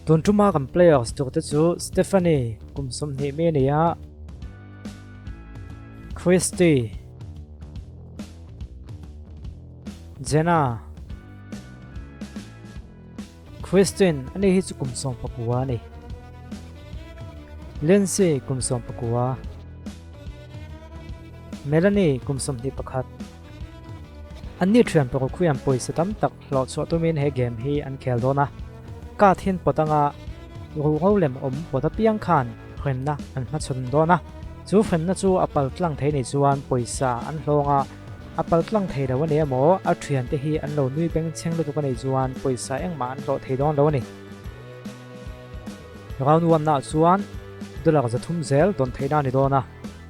Tun tuma kan players tur te chu Stephanie kum 20 mi a ni a, Christy, Jenna, Christine ani hi chu kum 19 a ni. Lindsay kum 19, Melanie kum 21. Anni thian paruk hi an pawisa tam tak hlawh chhuah tumin he game hi an khel dawn a. Card hin pawt anga ruhro lem awm pawt apiang khan hremna an hmachhawn dawn a. Chu hremna chu a pal tlang thei ni chuan pawisa an hlawng a, a pal tlang thei lo a ni emaw a thiante hi an lo nui bengchheng lutuk a nih chuan pawisa engmah an hlawh thei dawn lo a ni. Round one ah chuan dollar 300 zel dawn theihna a ni dawn a,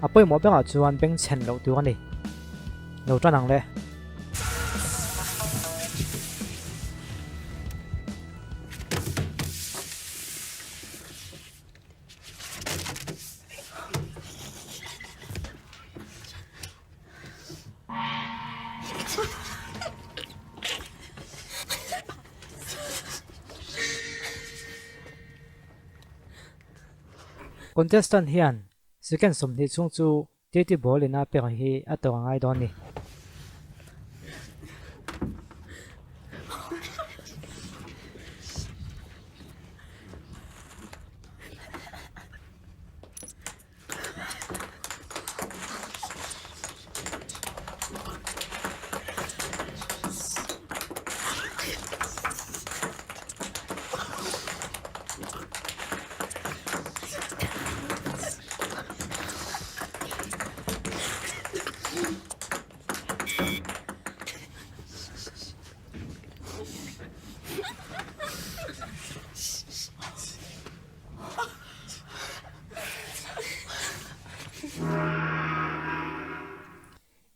a pawimawh berah chuan bengchhen loh tur a ni. Lo tan ang le. Contestant hian second 20 chhung chu Titi ball in a pek hi a tawng a ngai dawn ni.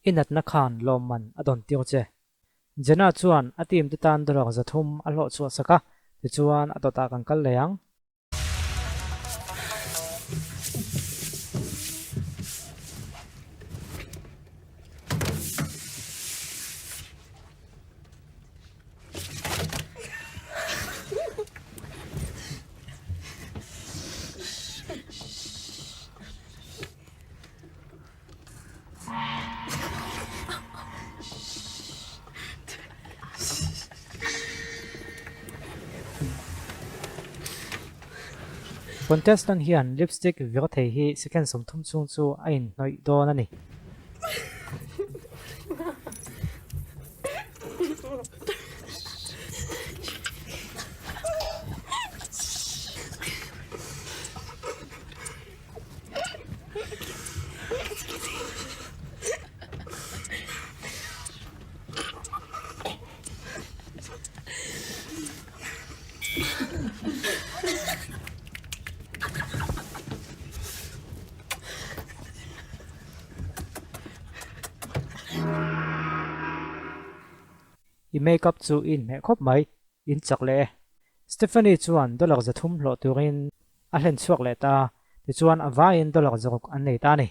I natna khan lawmman a dawn tir che. Jenna chuan a team te tan dollar 300 a hlawh chhuah sak a, tichuan a dawtah kan kal leh ang. Contestant hian lipstick vir thei hi second 30 chhung chu a inhnawih dawn a ni. I makeup chu i inhmeh khawp mai, in chak leh e. Stephanie chuan dollar 300 hlawh turin a hlen chhuak leh ta, tichuan a vaiin dollar 600 an nei ta a ni.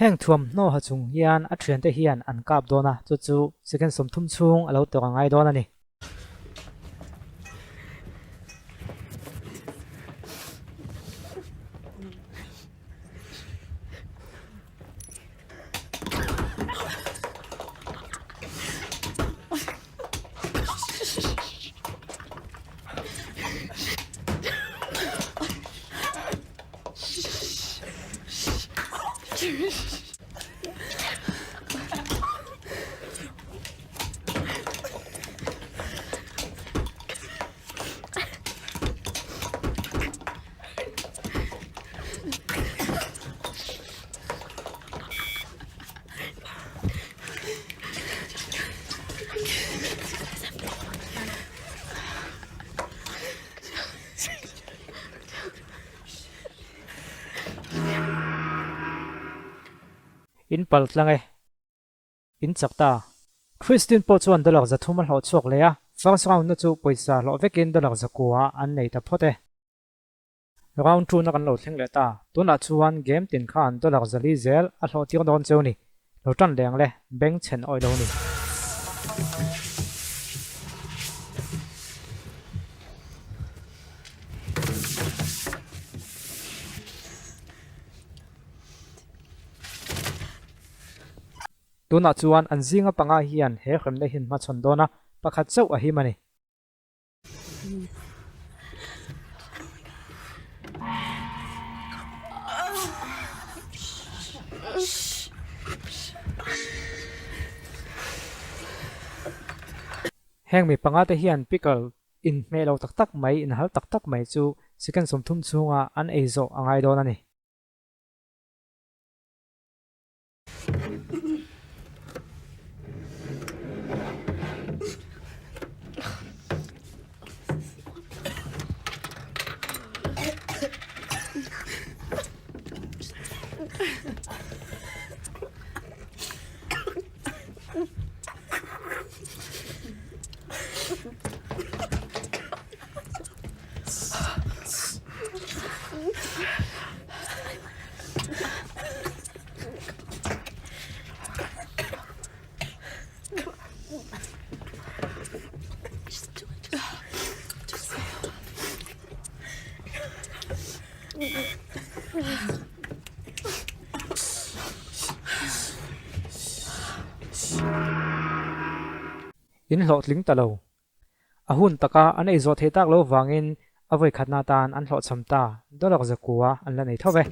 Heng thuamhnaw ha chung hian a thiante hian an kap dawn a, chu chu second 30 chhung a lo tawk a ngai dawn a ni. In pal tlang e. In chak ta. Christine pawh chuan dollar 300 a hlawh chhuak leh a, first round na chu pawisa hlawh vekin dollar 900 an nei ta phawt e. Round two na kan lo thleng leh ta. Tunah chuan game tin khan dollar 400 zel a hlawh tir dawn cheu ni. Lo tan leng le, beng chhen awih lo ni. Tunah chuan an zinga panga hian he hremna hi an hmachhawn dawn a, pakhat chauh a him a ni. Heng mi panga te hian pickle inhmeh lo tak tak mai, inhal tak tak mai chu second 30 chhunga an ei zawh a ngai dawn a ni. In hlawhtling ta lo. A hun taka an ei zawh theih tak lo vangin a vawi khatna atan an hlawhchham ta, dollar 900 an la nei tho ve.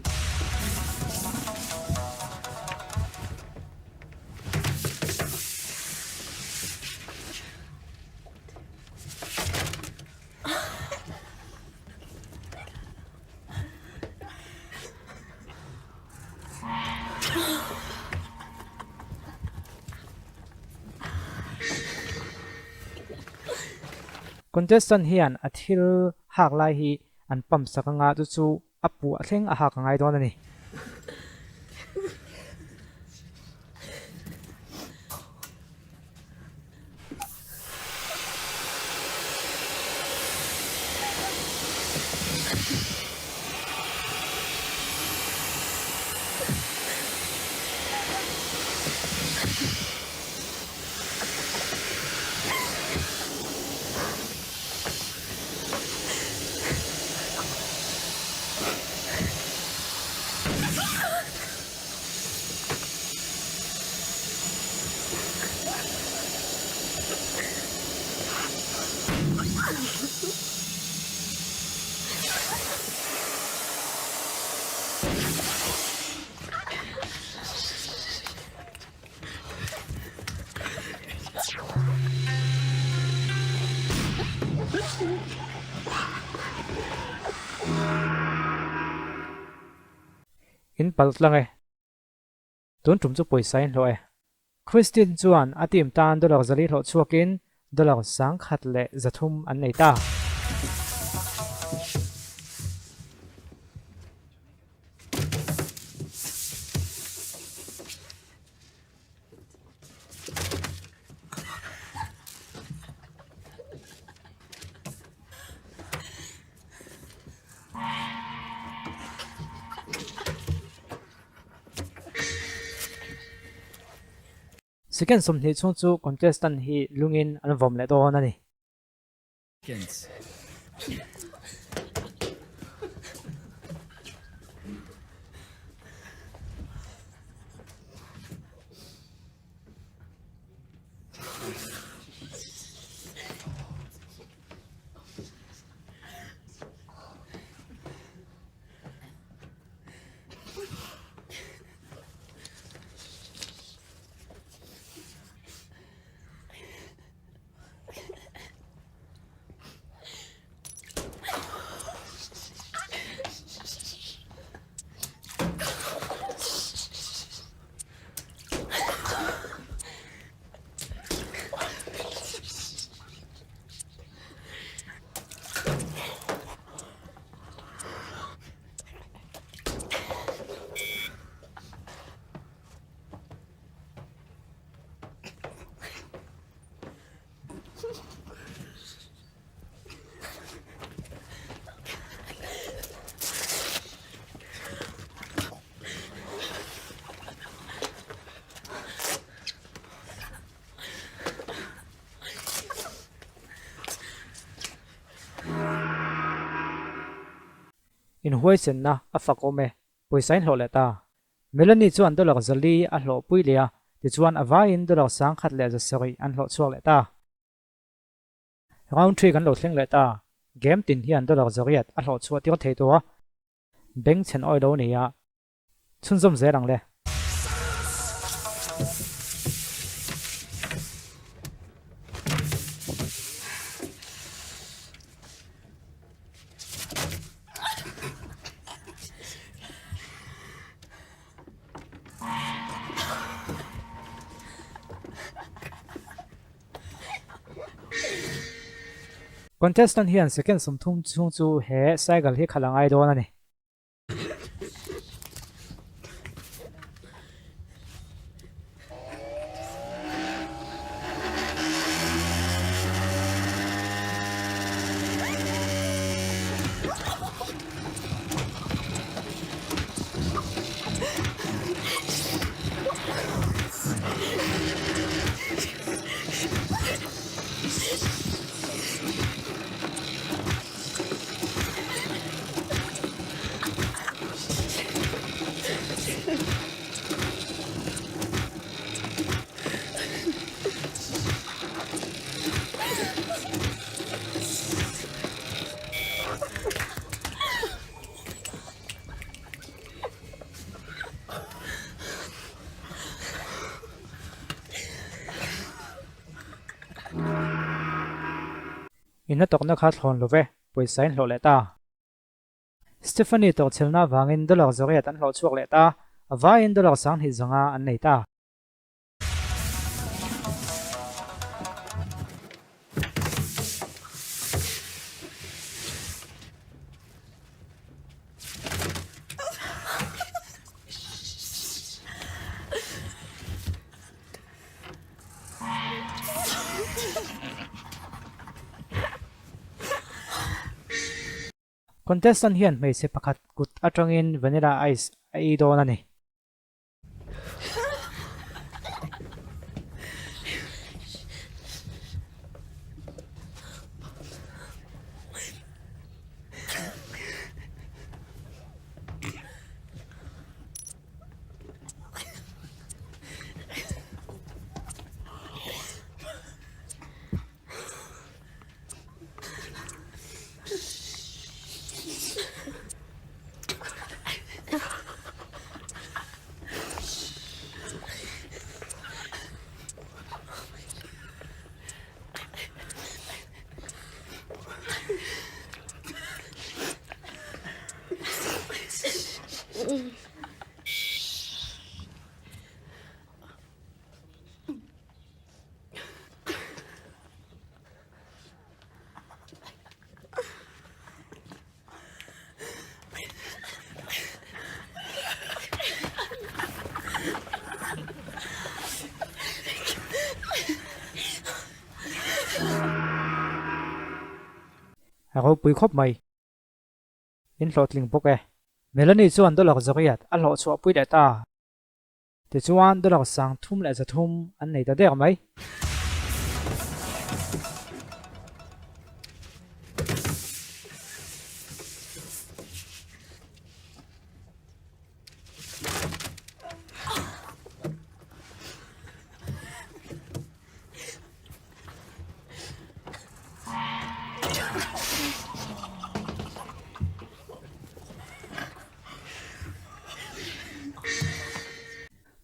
Contestant hian a thil hak lai hi an pump sak anga chu chu a puah thleng a hak a ngai dawn a ni. In pal tlang e. Tun tum chu pawisa in hlawh e. Christine chuan a team tan dollar 400 hlawh chhuakin dollar 1300 an nei ta. Second 20 chhung chu contestant hi lungin an vawm leh dawn a ni. Inhuaisenna a fak awm e, pawisa in hlawh leh ta. Melanie chuan dollar 400 a hlawh pui leh a, tichuan a vaiin dollar 1170 an hlawh chhuak leh ta. Round three kan lo thleng leh ta, game tin hian dollar 800 a hlawh chhuah tir thei tawh a, beng chhen awi lo nia. Chhunzawm zel ang le. Contestant hian second 30 chhung chu he cycle hi khalh a ngai dawn a ni. Inna tawkna kha thlawn lo ve, pawisa in hlawh leh ta. Stephanie tawkchhelna avangin dollar 800 an hlawh chhuak leh ta, a vaiin dollar 2500 an nei ta. Contestant hian hmeichhe pakhat kut atangin vanilla ice a ei dawn a ni. A ropui khawp mai. In hlawhtling bawk e. Melanie chuan dollar 800 a hlawh chhuahpui leh ta. Tichuan dollar 3300 an nei ta der mai.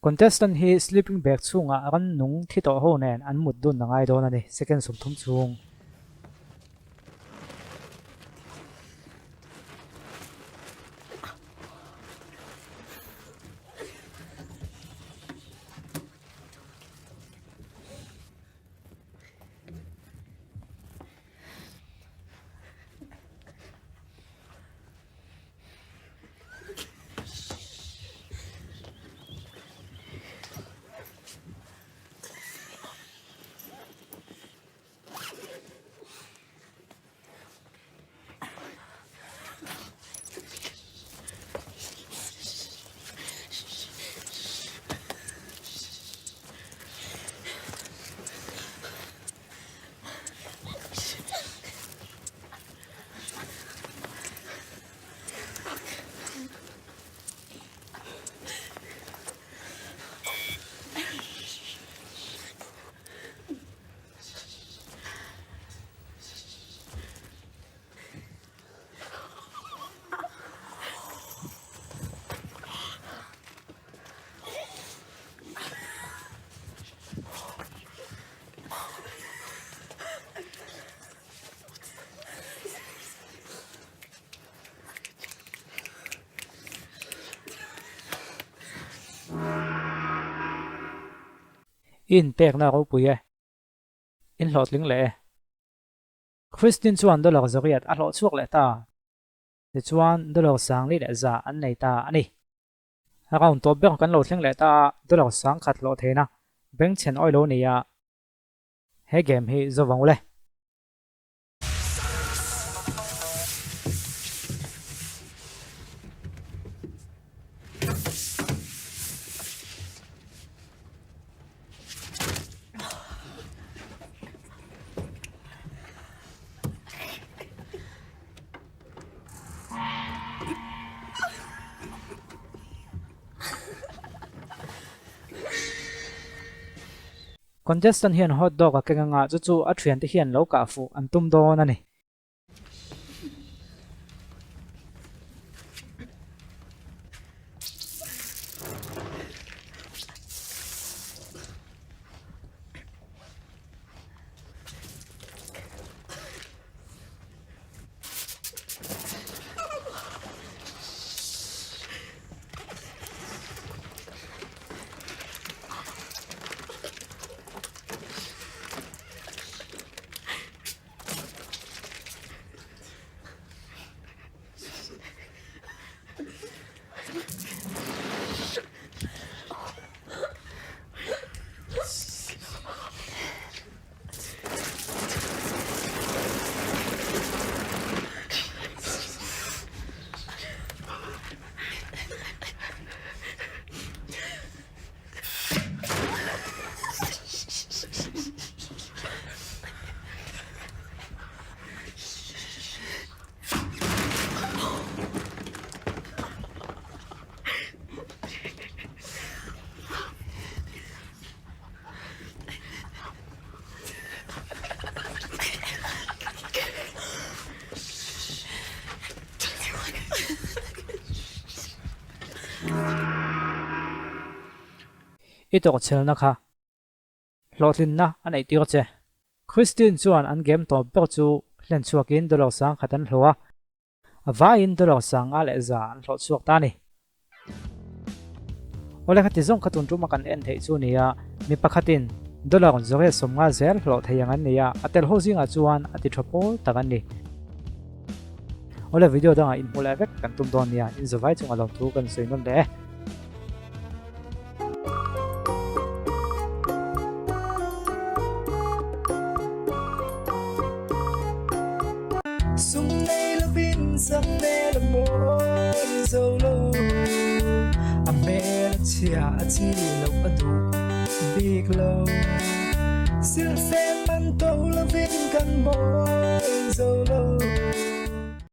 Contestant hi sleeping bag chhungah rannung thi tawh ho nen an mut dun a ngai dawn a ni, second 30 chhung. I inpekna a ropui e. In hlawhtling leh e. Christine chuan dollar 800 a hlawh chhuak leh ta. Tichuan, dollar 40,100 an nei ta a ni. Round tawp ber kan lo thleng leh ta a, dollar 10,000 hlawh theihna bengchhen awih lo nia. He game hi zo vang ule. Contestant hian hot dog a keng anga chu chu a thiante hian lo kah fuh an tum dawn a ni. I tawrhchhelna kha hlawhtlinna a neih tir che. Christine chuan an game tawp ber chu hlen chhuakin dollar 10,000 an hlawh a, a vaiin dollar 5100 an hlawh chhuak ta a ni. Awle khati zawng kha tun tuma kan en theih chu nia, mi pakhatin dollar 150 zel hlawh thei ang an ni a, a tel ho zingah chuan a ti tha pawl tak an ni. Awle video dangah inhmu leh vek kan tum dawn nia, inzawvai chunga lawmthu kan sawi nawn leh e. Sum nei lovin sak hmel a mawi zo lo, a hmel a chhia a chi loh a duh bik lo. Silhfen man to lovin kan mawi zo lo.